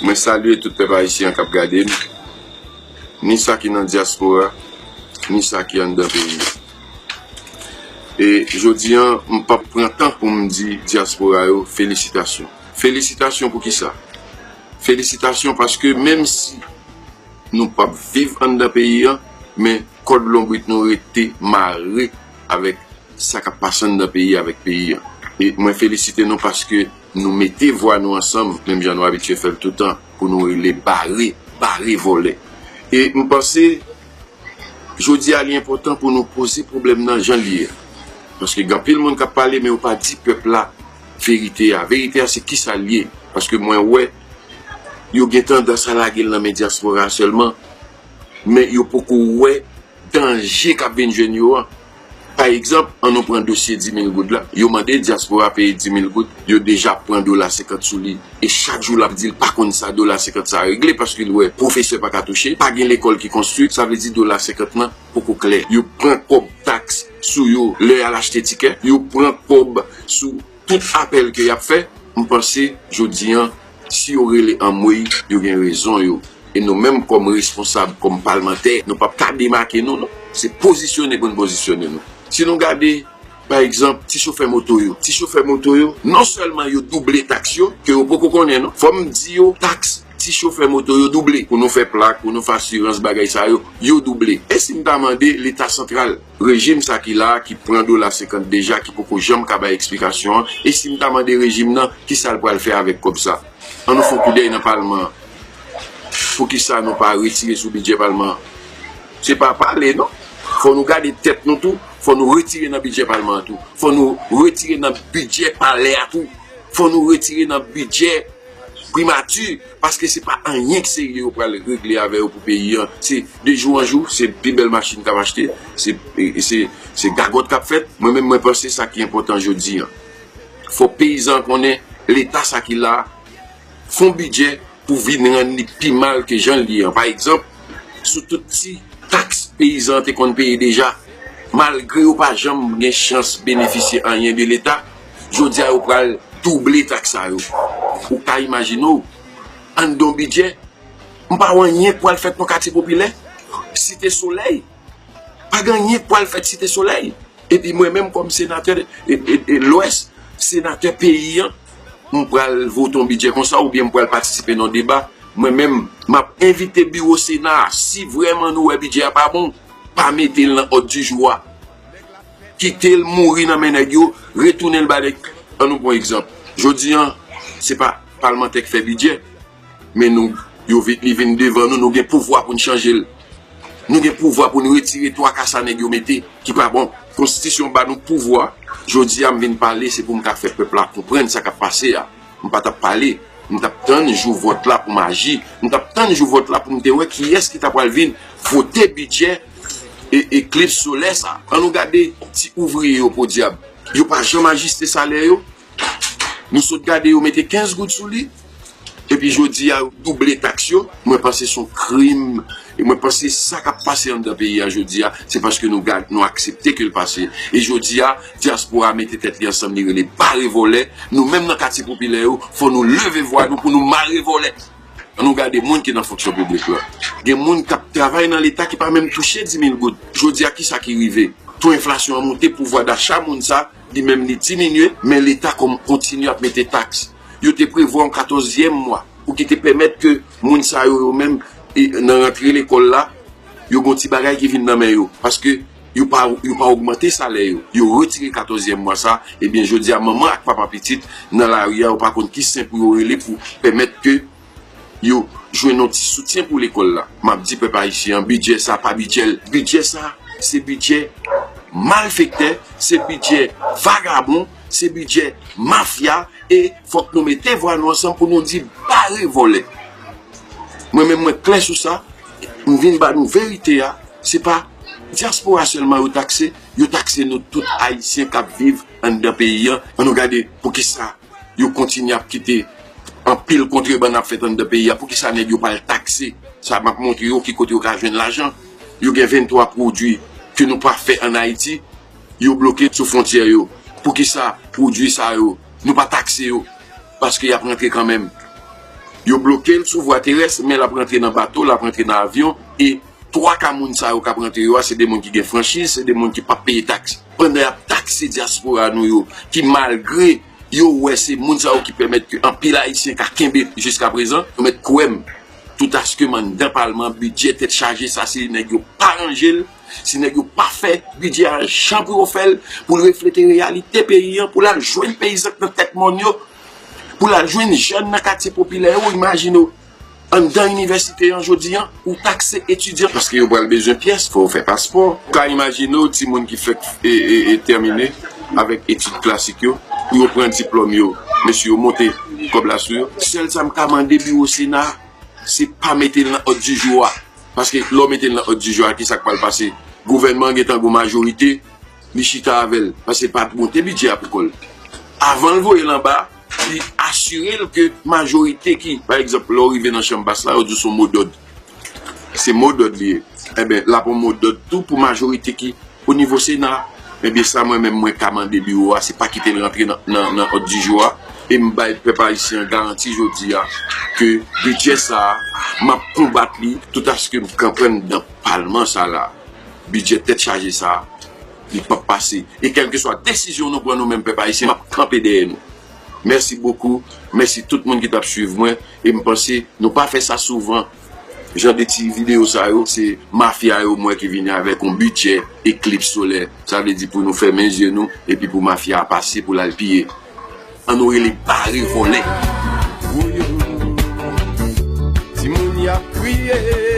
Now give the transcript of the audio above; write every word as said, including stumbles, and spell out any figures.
Mwen salye tout pèp ayisyen k ap gade m, ni sa ki nan dyaspora, ni sa ki anndan peyi. E jodi a, m p ap pran tan pou m di dyaspora yo felisitasyon. Felisitasyon pou kisa? Felisitasyon paske menm si nou p ap viv anndan peyi a, men kòd lonbrit nou rete mare avèk sa k ap pase anndan peyi a avèk peyi a. E mwen felisite nou paske nou mete vwa nou ansanm, menm jan nou abitye fè l toutan, pou nou rele bare, bare vòlè. E m panse, jodi a, li enpòtan pou nou poze pwoblèm nan jan l ye a. Paske gen anpil moun k ap pale, men yo pa di pèp la verite a. Verite a, se kisa l ye. Paske mwen wè, yo gen tandans a lage l nan men dyaspora a sèlman, men yo poko wè danje k ap vin jwenn yo an. Pa egzanp, ann nou pran dosye di mil goud la. Yo mande dyaspora peye di mil goud, yo deja pran dola senkant sou li. E chak jou l ap di l pa konn sa dola senkant sa a regle, paske l wè pwofesè pa ka touche, pa gen lekòl ki konstwi, sa vle di dola senkant lan poko klè. Yo pran kòb taks sou yo lè y al achte tikè, yo pran kòb sou tout apèl ke y ap fè. M panse, jodi a, si yo rele anmwey, yo gen rezon yo. E nou menm kòm responsab, kòm palmantè, nou p ap ka demake nou, non. Se pozisyone pou n pozisyone nou. Si nou gade, pa egzanp, ti chofè moto yo. Ti chofè moto yo, non sèlman yo double taks yo, ke yo poko konnen, non. Fò m di yo, taks ti chofè moto yo double. Pou nou fè plak, pou nou fè asirans, bagay sa yo, yo double. E si m ta mande Leta santral, rejim sa ki la a, ki pran dola senkant deja, ki poko janm ka bay eksplikasyon an, e si m ta mande rejim nan, kisa l pral fè avèk kòb sa? Ann nou fè yon koudèy nan palman an. Poukisa nou pa retire sou bidjè palman an? Se pa pale, non. Fò nou gade tèt nou tou. Fò nou retire nan bidjè palman an tou. Fò nou retire nan bidjè palè a tou. Fò nou retire nan bidjè primati, paske se pa anyen k serye yo pral regle avè yo pou peyi an. Se de jou an jou, se pi bèl machin k ap achte, se, se, se gagòt k ap fèt. Mwen menm, mwen panse sa ki enpòtan jodi a. Fò peyizan an konnen Leta sa ki la a fè yon bidjè pou vin rann li pi mal ke jan l ye an. Pa egzanp, sou tout ti taks peyizan an te konn peye deja, malgre yo pa janm gen chans benefisye anyen de Leta, jodi a yo pral double taks sa yo. Ou ka imajine w, anndan yon bidjè, m pa wè anyen k pral fèt nan katye popilè, Site Solèy. Pa gen anyen k pral fèt Site Solèy. Epi mwen menm kòm senatè e, e, e Lwès, senatè peyi an, m pral vote yon bidjè konsa oubyen m pral patisipe nan deba. Mwen menm, m ap envite biwo Sena a, si vrèman nou wè bidjè a pa bon, pa mete l nan òd di jou a. Kite l mouri nan men nèg yo, retounen l ba nèg. Ann nou pran egzanp. Jodi a, se pa palmantè k fè bidjè, men nou, yo vin, li vin devan nou, nou gen pouvwa pou n chanje l. Nou gen pouvwa pou n retire twa ka sa nèg yo mete ki pa bon. Konstitisyon ba nou pouvwa. Jodi a, m vin pale, se pou m ka fè pèp la konprann sa k ap pase a. M pa t ap pale. M t ap tann jou vòt la pou m aji. M t ap tann jou vòt la pou m te wè kiyès ki ta pral vin vote bidjè e eklips solè sa. Ann nou gade ti ouvriye yo, podyab. Yo pa janm ajiste salè yo. Nou sot gade yo mete kenz goud sou li. Epi jodi a, yo double taks yo. Mwen panse se yon krim. E mwen panse sa k ap pase anndan peyi a jodi a, se paske nou gad, nou aksepte ke l pase. E jodi a, dyaspora mete tèt li ansanm, li rele bare vòlè. Nou menm nan katye popilè yo, fò nou leve vwa nou pou nou mare vòlè. Ann nou gade moun ki nan fonksyon piblik la. Gen moun k ap travay nan Leta ki pa menm touche di mil goud. Jodi a, kisa ki rive? To enflasyon an monte, pouvwa dacha moun sa, li menm li diminye, men Leta kòm kontinye ap mete taks. Yo te prevwa yon katòzyèm mwa pou ki te pèmèt ke moun sa yo, yo menm, e, nan rantre lekòl la, yo gon ti bagay ki vin nan men yo. Paske yo pa, yo pa ogmante salè yo. Yo retire katòzyèm mwa sa, ebyen, jodi a, manman ak papa pitit nan lari a, yo pa konn ki sen pou yo rele pou pèmèt ke yo jwenn yon ti soutyen pou lekòl la. M ap di pèp ayisyen an, bidjè sa pa bidjè l. Bidjè sa, se bidjè malfektè, se bidjè vagabon, se bidjè mafya, e fòk nou mete vwa nou ansanm pou nou di bare vòlè. Mwen menm, mwen klè sou sa, m vin ba nou verite a, se pa dyaspora sèlman yo takse, yo takse nou tout ayisyen k ap viv anndan peyi an. Ann nou gade poukisa yo kontinye ap kite anpil kontrebann ap fèt anndan peyi a. Poukisa nèg yo pa al takse? Sa m ap montre yo ki kote yo ka jwenn lajan. Yo gen venntwa pwodui ke nou pa fè ann Ayiti, yo bloke sou fwontyè yo. Poukisa pwodui sa yo, nou pa takse yo? Paske y ap rantre kanmenm. Yo bloke l sou vwa terès, men l ap rantre nan bato, l ap rantre nan avyon, e twa ka moun sa yo k ap rantre yo a, se de moun ki gen franchiz, se de moun ki p ap peye taks. Pandan y ap takse dyaspora nou yo, ki malgre yo wè se moun sa yo ki pèmèt ke anpil Ayisyen ka kenbe jiskaprezan, yo mèt kwè m, toutaske m anndan palman, bidjè tèt chaje sa, se nèg yo pa ranje l, se nèg yo pa fè bidjè a jan pou yo fè l, pou l reflete reyalite peyi an, pou l al jwenn peyizan k nan tèt mòn yo, pou l al jwenn jèn nan katye popilè yo, imajine w, anndan inivèsite an jodi an, ou takse etidyan, paske yo pral bezwen pyès, fò yo fè paspò. Ou ka imajine w, timoun ki fèk e, e, e tèmine avèk etid klasik yo, pou yo pran diplòm yo, mesye yo monte kòb la sou yo. Sèl sa m ka mande biwo Sena, se pa mete l nan òd di jou a. Paske lè w mete l nan òd di jou a, ki sa k pral pase? Gouvènman an gentan gon majorite, li chita avè l, paske l pa monte bidjè a pou kò l. Avan l voye l anba, li asire l ke majorite ki, pa egzanp, lè w rive nan chanm bas la, yo di w se yon modòd. Se modòd li ye. Enben, l ap yon modòd tou pou majorite ki o nivo Sena. Enben, sa mwen menm mwen ka mande biwo a, se pa kite l rantre nan, nan, nan òd di jou a. E m bay pèp ayisyen an garanti jodi a ke bidjè sa a, m ap konbat li toutaske m kanpe anndan palman sa la. Bidjè tèt chaje sa a, li p ap pase. E kèlkeswa desizyon nou pran nou menm pèp ayisyen, m ap kanpe dèyè nou. Mèsi bokou. Mèsi tout moun ki t ap swiv mwen. E m panse nou pa fè sa souvan. Jan de ti videyo sa yo, se mafya yo m wè ki vini avèk yon bidjè eklips solè. Sa vle di pou nou fèmen zye nou epi pou mafya a pase pou l al piye. Ann nou rele bare vòlè. Woyo, timoun y ap kriye.